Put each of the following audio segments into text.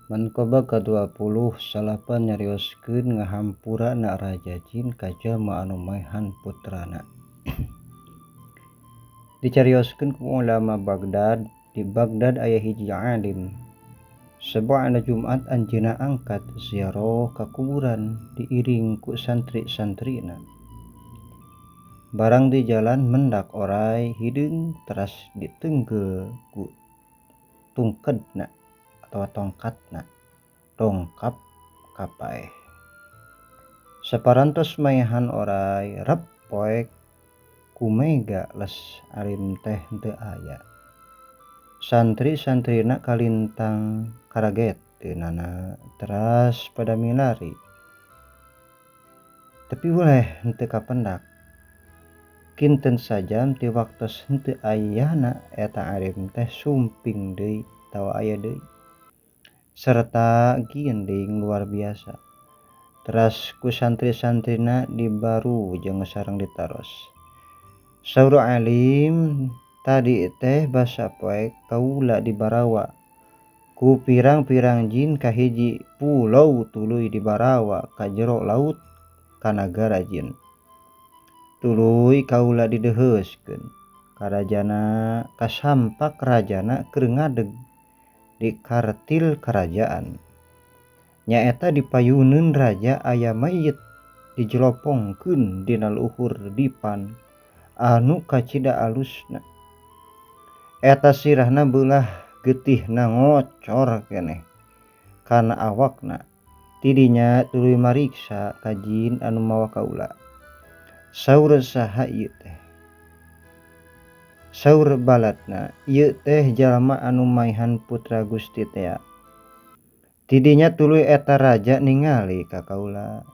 Manqabah ka-29 nyarioskeun ngahampurana Raja Jin ka jalma anu maehan putrana. Dicarioskeun ku ulama Baghdad, di Baghdad aya hiji alim. Sabaana Jumat anjeunna angkat ziarah ka kuburan diiring ku santri-santrina. Barang di jalan mendak oray hideung teras ditenggel ku tungkedna atawa tongkatna dongkap ka paeh. Saparantos maehan oray rep poek ku mega les alim teh henteu aya. Santri-santrina kalintang karageteunana teras pada milari. Tapi weleh henteu kapendak. Kinten sajam ti waktos henteu ayana eta alim teh sumping deui tawa aya deui. Serta ginding luar biasa. Teras ku santri-santrina dibaru jeung sareng ditaros. Saur alim tadi teh basa poek kaula dibarawa ku pirang-pirang jin ka hiji pulau tuluy dibarawa ka jero laut ka nagara jin. Tuluy kaula dideheuskeun karajana kasampak rajana keur ngadeg di kartil kerajaan. Nyaeta dipayuneun raja aya mayit dijelopongkeun dina luhur dipan anu kacida alusna. Eta sirahna beulah getihna ngocor keneh kana awakna. Tidinya tuluy mariksa ka jin anu mawa kaula. Saur saha ieu teh? Saur balatna ieu teh jalma anu maehan putra Gusti tea. Tidinya tuluy eta raja ningali ka kaula.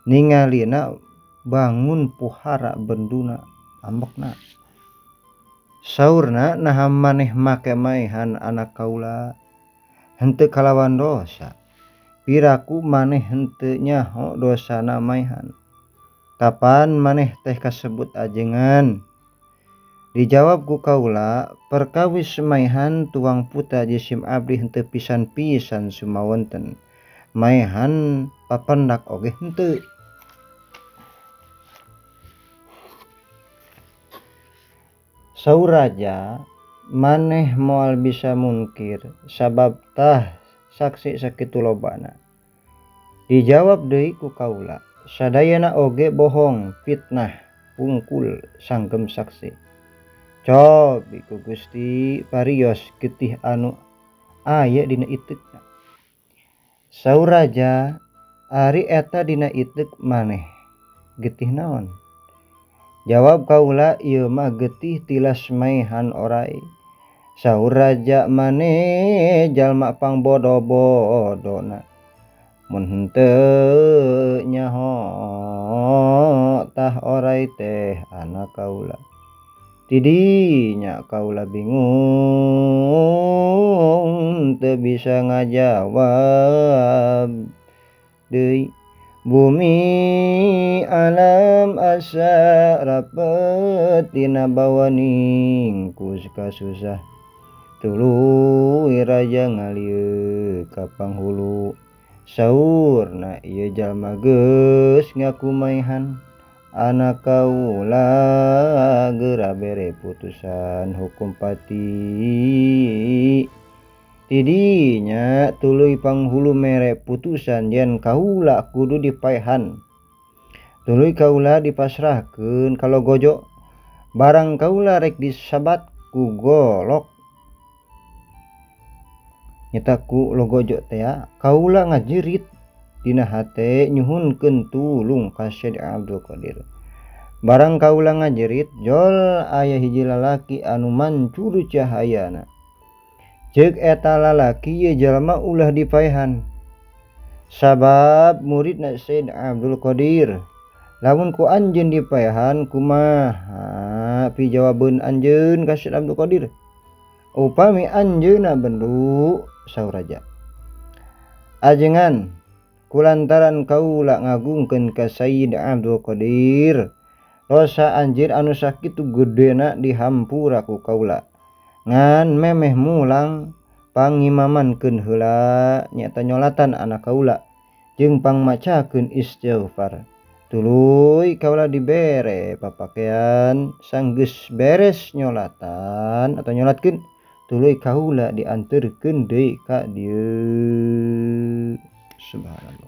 Ningalina bangun pohara benduna ambekna. Saurna naha maneh make maehan anak kaula henteu kalawan dosa. Piraku maneh henteu nyaho dosana maehan. Kapan maneh teh kasebut ajengan? Dijawab ku kaula, perkawis maehan tuang putra jisim abdi henteu pisan-pisan sumawonten. Maehan papendak oge henteu. Saur raja, maneh moal bisa mungkir sabab tah saksi sakitu lobana. Dijawab deui ku kaula, sadayana oge bohong, fitnah, pungkul sanggem saksi. Cobi ku Gusti parios getih anu aya dina iteukna. Saur raja, ari eta dina iteuk maneh getih naon? Jawab kaula, ieu mah getih tilas maehan oray. Saur raja, maneh jalma pangbodo-bodona. Mun henteu nyaho tah oray teh anak kaula. Tidinya kaula bingung teu bisa ngajawab deui. Bumi alam asa rapet dina bawaning ku kasusah. Tuluy raja ngalieu ka panghulu. Saurna ieu jalma geus ngaku maehan anak kaula geura bere putusan hukum pati. Tidinya tuluy panghulu mere putusan yen kaula kudu dipaehan. Tuluy kaula dipasrahkeun ka logojo. Barang kaula rek disabat ku golok. Nyata ku logojo tea kaula ngajerit dina hate nyuhunkeun tulung ka Syekh Abdul Qadir. Barang kaula ngajerit jol aya hiji lalaki anu mancur cahayana. Ceuk eta lalaki ieu jalma ulah dipaehan. Sabab muridna Syekh Abdul Qadir. Lamun ku anjeun dipaehan kumaha pijawabeun anjeun ka Syekh Abdul Qadir? Upami anjeunna bendu saur raja. Ajengan kulantaran kaula ngagungkeun ka Sayyid Abdul Qadir, dosa anjeun anu sakitu gedena dihampura ku kaula. Ngan memeh mulang Pangimamankeun heula nyaeta nyolatan anak kaula jeung pangmacakeun istighfar. Tuluy kaula dibere papakean sanggeus beres nyolatan atau nyolatkeun tuluy kaula dianterkeun deui ka dieu. Subhanallah.